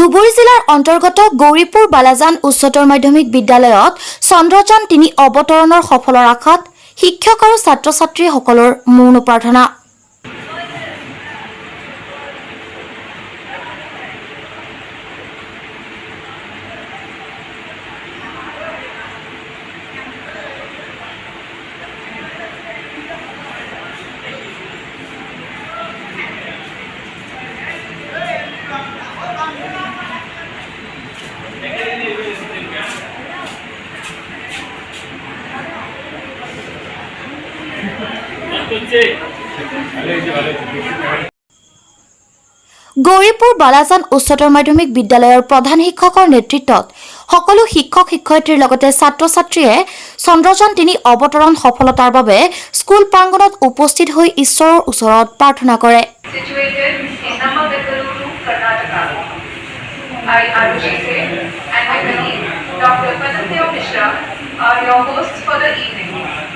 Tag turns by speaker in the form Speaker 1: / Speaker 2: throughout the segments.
Speaker 1: ধুবুৰী জিলাৰ অন্তৰ্গত গৌৰীপুৰ বালাজান উচ্চতৰ মাধ্যমিক বিদ্যালয়ত চন্দ্ৰযান 3 অৱতৰণৰ সফলৰ আশাত শিক্ষক আৰু ছাত্ৰ ছাত্ৰীসকলৰ মৌন প্ৰাৰ্থনা। গৌৰীপুৰ বালাজান উচ্চতৰ মাধ্যমিক বিদ্যালয়ৰ প্ৰধান শিক্ষকৰ নেতৃত্বত সকলো শিক্ষক শিক্ষয়িত্ৰীৰ লগতে ছাত্ৰ ছাত্ৰীয়ে চন্দ্ৰযান 3 অৱতৰণ সফলতাৰ বাবে স্কুল প্ৰাংগণত উপস্থিত হৈ ঈশ্বৰৰ ওচৰত প্ৰাৰ্থনা কৰে।
Speaker 2: Situated in Namma Bengaluru, Karnataka. I, Arushi Sen, and my colleague, Dr. Padamdeo Mishra, are your hosts for the evening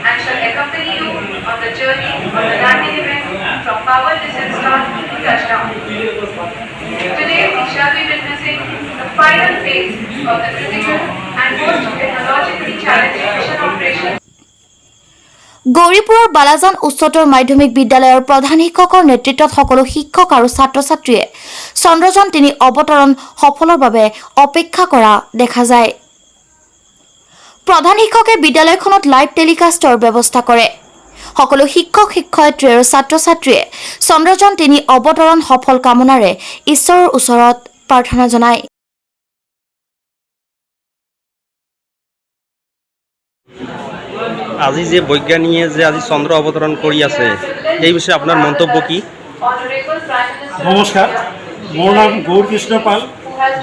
Speaker 2: and shall accompany you on the journey of the landing event from power descent start to touchdown. Today, we shall be witnessing the final phase of the critical and most technologically challenging mission operation.
Speaker 1: গৌৰীপুৰৰ Balajan উচ্চতৰ মাধ্যমিক বিদ্যালয়ৰ প্ৰধান শিক্ষকৰ নেতৃত্বত সকলো শিক্ষক আৰু ছাত্ৰ ছাত্ৰীয়ে চন্দ্ৰযান 3 অৱতৰণ সফলৰ বাবে অপেক্ষা কৰা দেখা যায়। প্ৰধান শিক্ষকে বিদ্যালয়খনত লাইভ টেলিকাষ্টৰ ব্যৱস্থা কৰে। সকলো শিক্ষক শিক্ষয়িত্ৰী আৰু ছাত্ৰ ছাত্ৰীয়ে চন্দ্ৰযান 3 অৱতৰণ সফল কামনাৰে ঈশ্বৰৰ ওচৰত প্ৰাৰ্থনা জনায়।
Speaker 3: আজি যে বৈজ্ঞানিকে যে আজি চন্দ্ৰ অৱতৰণ কৰি আছে, এই বিষয়ে আপোনাৰ মন্তব্য কি?
Speaker 2: Honorable Prime Minister
Speaker 4: নমস্কাৰ, মোৰ নাম গৌৰকৃষ্ণ পাল,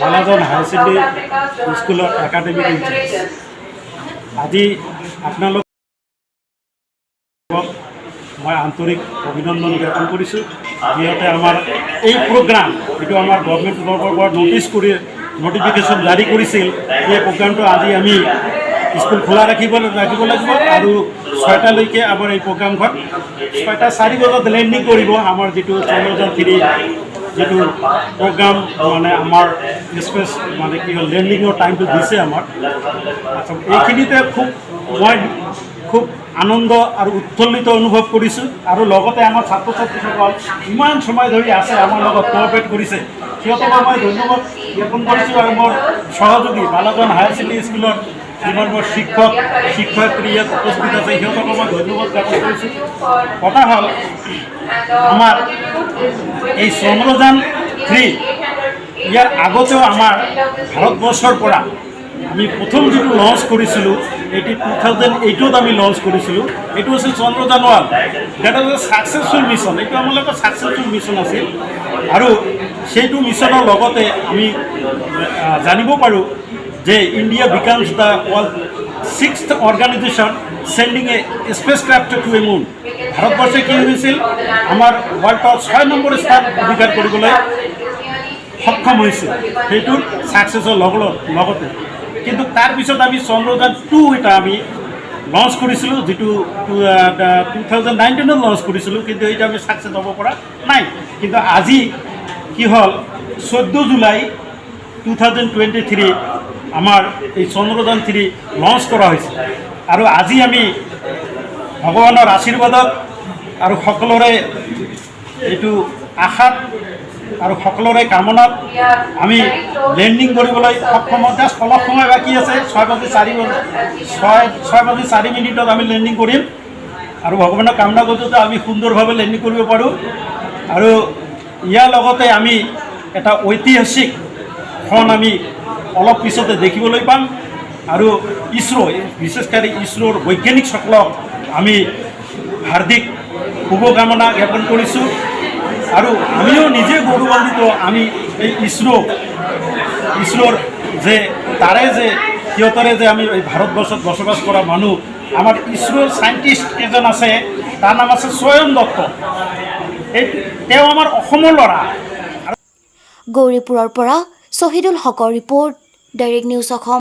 Speaker 4: বালাজন হায়াৰ ছেকেণ্ডেৰী স্কুলৰ একাডেমিক ইনচাৰ্জ। আজি আপোনালোকক মই আন্তৰিক অভিনন্দন জ্ঞাপন কৰিছোঁ, যিহেতু আমাৰ এই প্ৰগ্ৰাম, যিটো আমাৰ গভৰ্ণমেণ্টৰ পৰা ন'টিছ কৰি ন'টিফিকেশ্যন জাৰি কৰিছিল, সেই প্ৰগ্ৰামটো আজি আমি স্কুল খোলা ৰাখিব লাগিব আৰু 6টালৈকে আমাৰ এই প্ৰগ্ৰামখন 6টা 4 বজাত লেণ্ডিং কৰিব। আমাৰ যিটো চন্দ্ৰযান 3 যিটো প্ৰগ্ৰাম, মানে আমাৰ স্পেচ, মানে কি হ'ল, লেণ্ডিঙৰ টাইমটো দিছে আমাৰ। আচ্ছা, এইখিনিতে মই খুব আনন্দ আৰু উৎফুল্লিত অনুভৱ কৰিছোঁ আৰু লগতে আমাৰ ছাত্ৰ ছাত্ৰীসকল ইমান সময় ধৰি আছে, আমাৰ লগত কোঅপাৰেট কৰিছে, সিহঁতকো মই ধন্যবাদ জ্ঞাপন কৰিছোঁ। আৰু মোৰ সহযোগী বালাজন হায়াৰ ছেকেণ্ডেৰী স্কুলৰ যিমান মোৰ শিক্ষক শিক্ষয়িত্ৰী ইয়াত উপস্থিত আছে, সিহঁতকো মই ধন্যবাদ জ্ঞাপন কৰিছোঁ। কথা হ'ল, আমাৰ এই চন্দ্ৰযান 3, ইয়াৰ আগতেও আমাৰ ভাৰতবৰ্ষৰ পৰা আমি প্ৰথম যিটো লঞ্চ কৰিছিলোঁ, এইটো 2008ত আমি লঞ্চ কৰিছিলোঁ। এইটো আছিল Chandrayaan 1। That was a successful mission. এইটো আমালোকৰ ছাকচেছফুল মিছন আছিল আৰু সেইটো মিছনৰ লগতে আমি জানিব পাৰোঁ যে India becomes the world sixth organization sending a spacecraft to a moon. ভাৰতবৰ্ষে কি হৈছিল, আমাৰ ৱৰ্ল্ডৰ 6 নম্বৰ স্থান অধিকাৰ কৰিবলৈ সক্ষম হৈছে সেইটোৰ ছাকচেছৰ লগতে। কিন্তু তাৰপিছত আমি চন্দ্ৰযান 2 এটা আমি লঞ্চ কৰিছিলোঁ, যিটো 2019ত লঞ্চ কৰিছিলোঁ, কিন্তু এইটো আমি ছাকচেছ হ'ব পৰা নাই। কিন্তু আজি কি হ'ল, 14 জুলাই 2023 আমাৰ এই চন্দ্ৰযান 3 লঞ্চ কৰা হৈছে আৰু আজি আমি ভগৱানৰ আশীৰ্বাদত আৰু সকলোৰে এইটো আশাত আৰু সকলোৰে কামনাত আমি লেণ্ডিং কৰিবলৈ সক্ষম। জাষ্ট অলপ সময় বাকী আছে। 6 বাজি 4 6 বাজি 4 মিনিটত আমি লেণ্ডিং কৰিম আৰু ভগৱানক কামনা কৰোঁ যে আমি সুন্দৰভাৱে লেণ্ডিং কৰিব পাৰোঁ। আৰু ইয়াৰ লগতে আমি এটা ঐতিহাসিক ক্ষণ আমি অলপ পিছতে দেখিবলৈ পাম। আৰু ইছৰ', বিশেষকৈ ইছৰ'ৰ বৈজ্ঞানিকসকলক আমি হাৰ্দিক শুভকামনা জ্ঞাপন কৰিছোঁ আৰু আমিও নিজে গৌৰৱান্বিত। আমি এই ইছৰ'ৰ যে তাৰে যে সিহঁতৰে যে আমি এই ভাৰতবৰ্ষত বসবাস কৰা মানুহ। আমাৰ ইছৰ'ৰ চাইণ্টিষ্ট এজন আছে, তাৰ নাম আছে স্বয়ং দত্ত। এই তেওঁ আমাৰ অসমৰ ল'ৰা।
Speaker 1: গৌৰীপুৰৰ পৰা শ্বহিদুল হকৰ ৰিপৰ্ট, ডাইৰেক্ট নিউজ অসম।